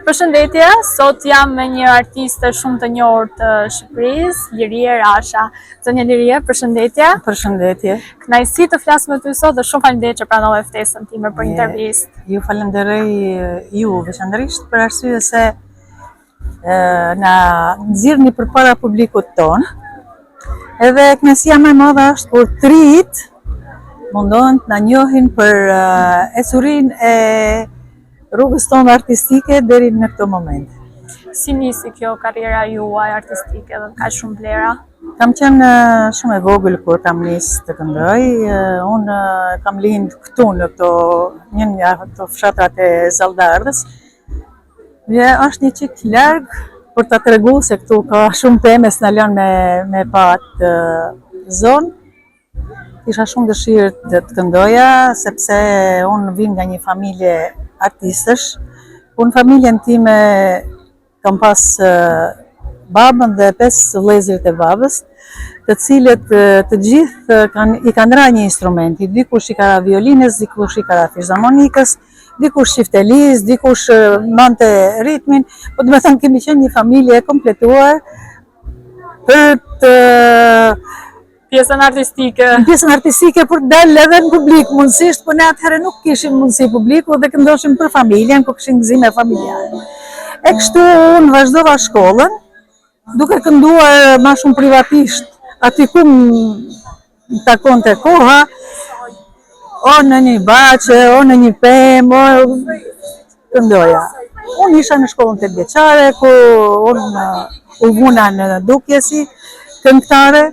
Përshëndetje, sot jam me një artiste shumë të njohur të Shqipërisë, Lirie Rasha. Zonja Lirie, përshëndetje. Përshëndetje. Kënaqësi të flas me ty sot dhe shumë faleminderit që pranove ftesën time për intervistë. Ju falenderoj ju veçanërisht për arsye se na nxirrni përpara publikut tonë. Edhe kënaqësia më e madhe është kur të rinjtë mundohen të na njohin për ecurinë e rrugës tonë artistike deri në këto momente. Si nisi kjo karriera juaj artistike dhe kaq shumë vlera? Kam qenë shumë e vogël kur kam nis të këndoj. Unë kam lind këtu në këto një nga këto fshatrat e Zalldardhës. Dhe është një çik larg për ta tregu se këtu ka shumë pemë s'na lënë me me pa atë zonë. Kisha shumë dëshirë të të këndoja sepse unë vij nga një familje artistësh. Unë në familjen time kam pas babën dhe pesë vëllezërit e babës, të cilët të gjithë kanë i kanë ra një instrumenti, dikush i ka ra violinës, dikush i ka ra fizarmonikës, dikush çiftelisë, dikush mbante ritmin, po domethënë kemi qenë një familje e kompletuar për të pjesën artistike. Pjesën artistike për të dalë edhe në publik mundësisht, por ne atëherë nuk kishim mundësi publiku dhe këndoshim për familjen, ku kishim gëzime familjare. E kështu unë vazhdova shkollën, duke kënduar ma shumë privatisht, aty ku më takonte koha, o në një bahçe, o në një pemë, o këndoja. Unë isha në shkollën tetëvjeçare, ku unë u vuna në dukje si këngëtare.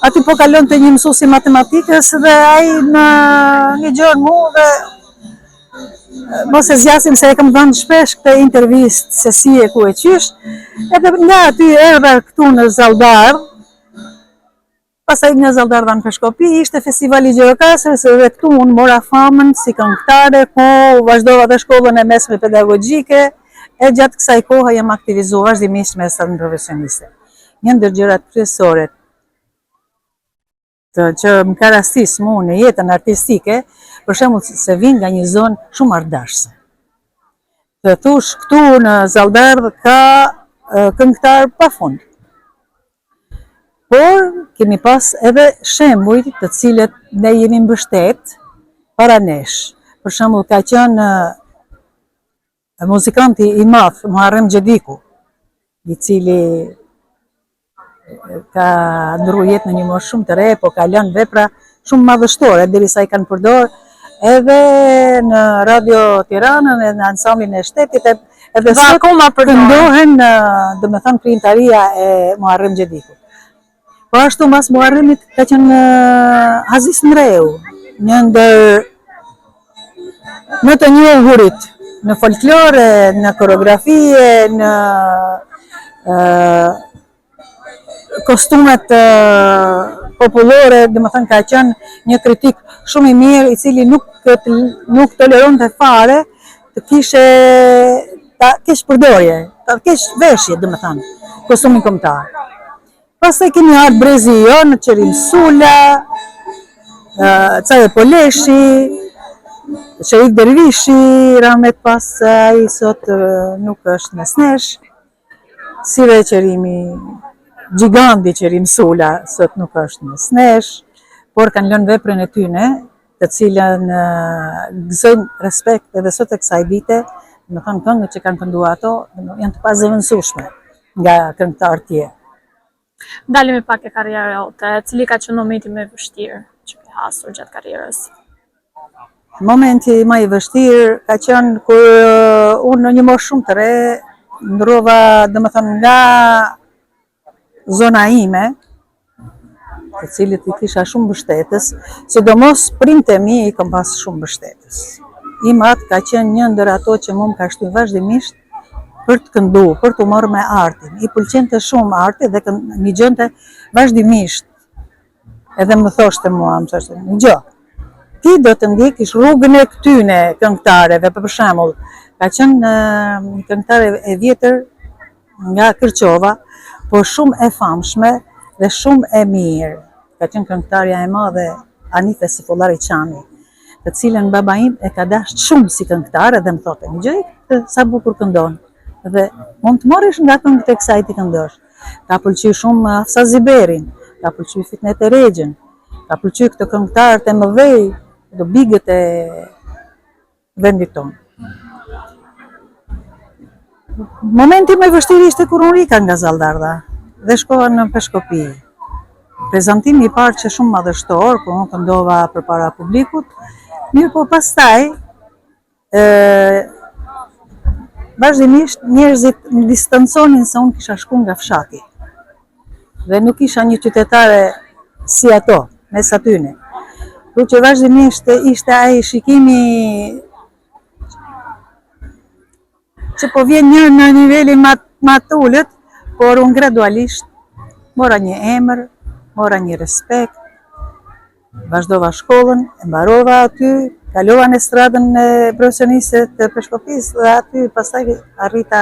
Aty po kalonte një mësues i matematikës dhe ai më ngëgjon mu dhe mos e zgjasim se e kam dhënë shpesh këtë intervistë se si e ku e qysh, edhe nga aty erdha këtu në Zalldardhë, Pastaj nga Zalldardha në Peshkopi ishte festivali i Gjirokastrës dhe këtu unë mora famën si këngëtare ku vazhdova dhe shkollën e mesme pedagogjike e gjatë kësaj kohe jam aktivizuar vazhdimisht me estradën profesioniste. Një ndër gjërat kryesore të që më ka rastis mu në jetën artistike, për shembull se vij nga një zonë shumë artdashëse. Të thush këtu në Zalldardhë ka këngëtar pa fund. Por kemi pas edhe shembuj të cilët ne jemi mbështet para nesh. Për shembull ka qenë muzikanti i madh Muharrem Xhediku, i cili ka ndërru jetë në një moshë shumë të re, po ka lënë vepra shumë madhështore, derisa i kanë përdor edhe në Radio Tiranën, edhe në ansamblin e shtetit, edhe sot akoma këndohen, domethënë, krijimtaria e Muharrem Xhedikut. Po ashtu mas Muharremit ka qenë Hazis Ndreu, një ndër më të njohurit në folklore, në koreografi, në kostumet popullore, domethënë ka qenë një kritik shumë i mirë, i cili nuk, nuk toleronte fare të kishe ta keqpërdorje, ta keqveshje, domethënë, kostumin kombëtar. Pastaj kemi ardhë brezi jonë, Qerim Sula, Cajo Poleshi, Sherif Dervishi, rahmet pastë ai sot nuk është mes nesh, Si dhe Qerimi, gjigandi Qerim Sula, sot nuk është mes nesh, por kanë lënë veprën e tyne, të cilën gëzojnë respekt edhe sot e kësaj dite, domethënë këngët që kanë kënduar ato, janë të pazëvendësueshme nga këngëtarë tjerë. Ndalemi pak te karriera jote, cili ka qenë momenti më i vështirë që ke hasur gjatë karrierës? Momenti më i vështirë ka qenë kur uh, unë në një moshë shumë të re ndrova, domethënë nga zona ime, të cilët i kisha shumë mbështetës, sidomos prindët e mi i kam pas shumë mbështetës. Im atë ka qenë një ndër ato që mu më ka shty vazhdimisht për të këndu, për t'u marrë me artin. I pëlqente shumë arti dhe nigjonte vazhdimisht. Edhe më thoshte mua, më thoshte, nigjo, ti do të ndjekish rrugën e këtyne këngëtareve, për shembull, ka qenë një këngëtare e vjetër nga Kërçova, por shumë e famshme dhe shumë e mirë. Ka qenë këngëtarja e madhe Anife Sefollari Çani. të cilën baba im e ka dashtë shumë si këngëtare dhe më thote, dëgjoje këtë sa bukur këndon dhe mund të marrësh nga këngët e kësaj t'i këndosh. Ka pëlqy shumë Hafsa Ziberin, ka pëlqy Fitnete Rexhën, ka pëlqy këto këngëtarët e mëdhej, do bigët e vendit tonë. Momenti më i vështirë ishte kur unë ika nga Zalldardha dhe shkova në Peshkopi. Prezantimi i parë qe shumë madhështor, kur unë këndova përpara publikut, mirëpo pastaj, e, vazhdimisht njerëzit më distanconin se unë kisha shku nga fshati. Dhe nuk isha një qytetare si ato, mes atyne. Kështu që vazhdimisht ishte ai shikimi që po vjen një në nivelin ma, ma të ulët, por unë gradualisht mora një emër, mora një respekt, vazhdova shkollën, e mbarova aty, kalova në estradën e profesioniste të Peshkopisë dhe aty pastaj arrita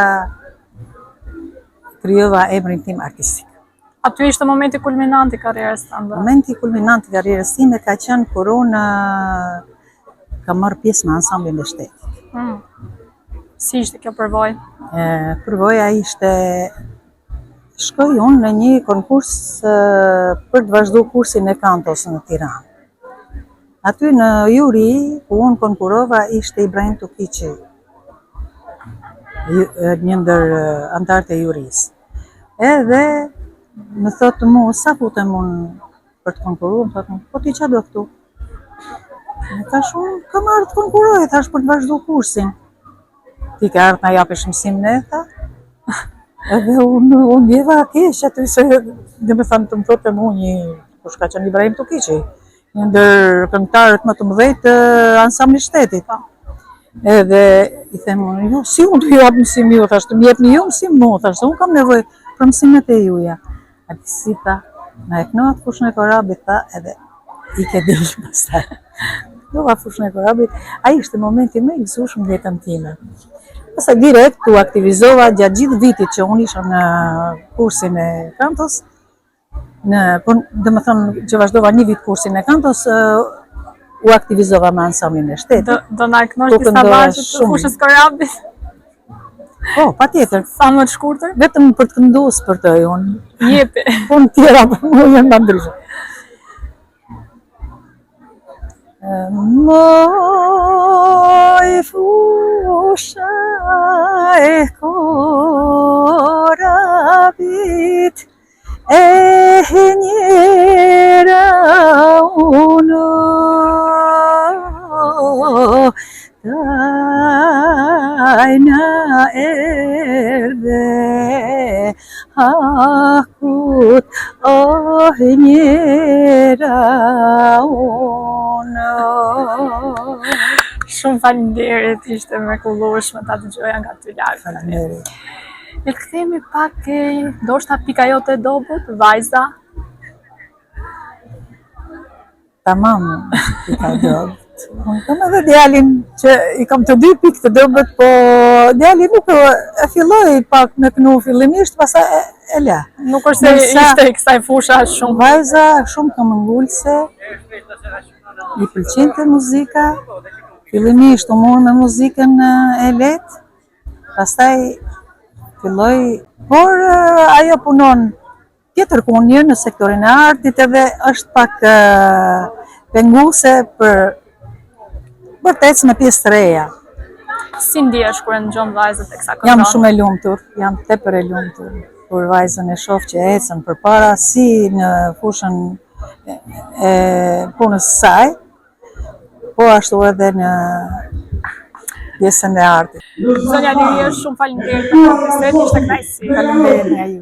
krijova emrin tim artistik. Aty ishte momenti kulminant i karrierës tënde. Momenti kulminant i karrierës time ka qenë kur unë kam marrë pjesë në ansamblin e shtetit. Mm. Si ishte kjo përvojë? E, përvoja ishte shkoj unë në një konkurs për të vazhdu kursin e kantos në Tiranë. Aty në juri ku unë konkurova ishte Ibrahim Tukiçi, një ndër anëtarët e jurisë. Edhe më thotë mu, sa futem unë për të konkurruar, më thotë, po ti ça do këtu? Më thash unë, kam ardhë të konkurroj, thash për të vazhdu kursin. Ti ke ardhë na japësh mësim ne, tha. Edhe unë u ndjeva keq aty se, domethënë të më thotë mu një, kush ka qenë Ibrahim Tukiçi, një ndër këngëtarët më të mëdhenj të ansamblit shtetit. Po. Edhe i them unë, jo, si unë të jap mësim ju, thash, të më jepni ju mësim mu, thash, unë kam nevojë për mësimet e juja. A di si tha, na e këno atë fushën e Korabit, tha, edhe i ke dhe pastaj. Këndova fushën e Korabit, ai ishte momenti më i gëzueshëm në jetën time. Pastaj direkt u aktivizova gjatë gjithë vitit që unë isha në kursin e kantos, në, po, domethënë që vazhdova një vit kursin e kantos, u aktivizova me ansamblin e shtetit. Do, do na kënosh disa vargje të fushës Korabit? Po, patjetër. Sa më të shkurtër? Vetëm për të këndu s'përtoj unë. Jepi. Punë tjera për mu janë më ndryshe. Moj fusha e Korabit E njera unë Tajna erdhe Hakut Oh njera unë Shumë faleminderit, ishte e mrekullueshme ta dëgjoja nga ty live. Faleminderit. Le të kthehemi pak ke ndoshta pika jote e dobët, vajza. Tamam, pika e dobët. Unë kam edhe djalin që i kam të dy pikë të dobët, po djali nuk e filloi pak me kënu fillimisht, pastaj e, e la. Nuk është se ishte i kësaj fusha shumë. Vajza shumë këmbëngulëse, i pëlqente muzika, fillimisht u mor me muzikën e lehtë, Pastaj filloi, por ajo punon tjetërkund një në sektorin e artit edhe është pak penguese për për të ecë me pjesë të reja. Si ndihesh kur e ndëgjon vajzën teksa këndon? Jam shumë e lumtur, jam tepër e lumtur kur vajzën e shoh që ecën përpara si në fushën e punës së saj, Po ashtu edhe në pjesën e artit. Zonja Lirie, shumë faleminderit për këtë bisedë, ishte kënaqësi. Faleminderit nga ju.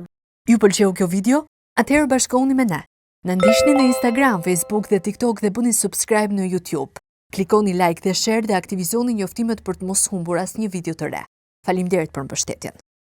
Ju pëlqeu kjo video? Atëherë bashkohuni me ne. Na ndiqni në Instagram, Facebook dhe TikTok dhe bëni subscribe në YouTube. Klikoni like dhe share dhe aktivizoni njoftimet për të mos humbur asnjë video të re. Faleminderit për mbështetjen.